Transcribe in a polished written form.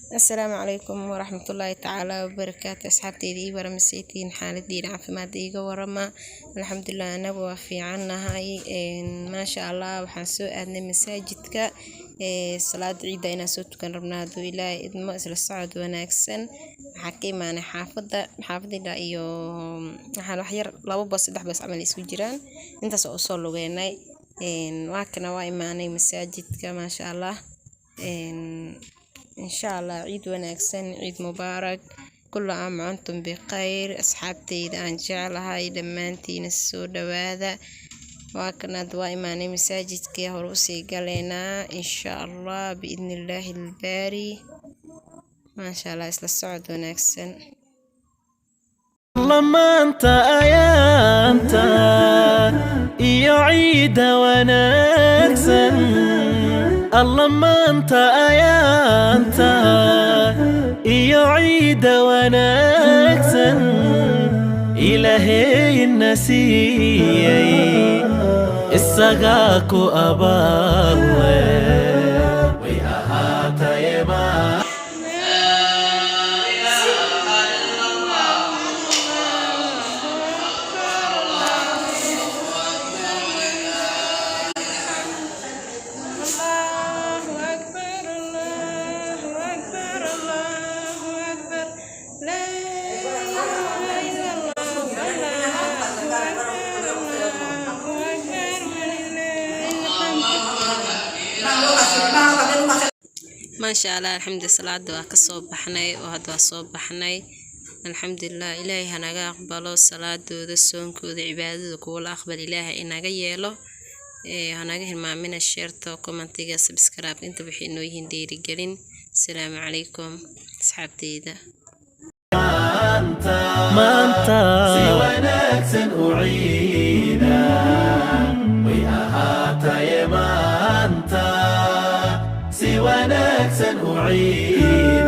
Asalaamu calaykum waraxmatullaahi tacaala wabarakaatu. Asxaabteyda, ii waramaseytiin? Xaaladiina caafimaad iiga warama. Alxamdulilah, anagu waa fiicannahay, maasha Allah. Waxaan soo aadnay masaajidka, salaada ciidda inaan soo tukan rabnaa, hadduu Ilaahay idmo. Isla socod wanaagsan. Waxaa ka imaanay xaafadda, xaafadda iyo waxaan wax yar laba bas, saddex bas camal isku jiraan, intaas oo usoo lugeynay. Waa kana, waa imaanay masaajidka, maasha Allah. Insha Allah, ciid wanaagsan, ciid mubaarak, kullu caam wa antum bikhayr. Asxaabteyda aan jeclahay dhammaantiina, soo dhawaada. Waa kanaad, waa imaanay masaajidkii, hore usii galeynaa, insha Allah, biidnillaahi albaari. Maasha Allah, isla socod wanaagsan. Maanta ayaanta iyo ciidda wanaagsan, Alla maanta ayaanta iyo ciidda wanaagsan Ilaahayna siiyey, isagaa ku abaalle way ahaataye ma. Allahu akbar, Allahu akbar, Allahu akbar, la ilaha illallah, Allahu akbar, Allahu akbar, walillahil hamd. Maasha Allah, alxamdulilah. Salaada waa kasoo baxnay oo hadda waa soo baxnay, alxamdulilah. Ilaahay hanaga aqbalo salaadooda, soonkooda, cibaadada kuwa la aqbal Ilaahay inaga yeelo. Hanaga hilmaamina share-ta, comment-iga, subscribe, inta waxay inoo yihiin dhiirigelin. Asalaamu calaykum, asxaabteyda. Maanta si wanaagsan u ciida way ahaataye, maanta si wanaagsan u ciida.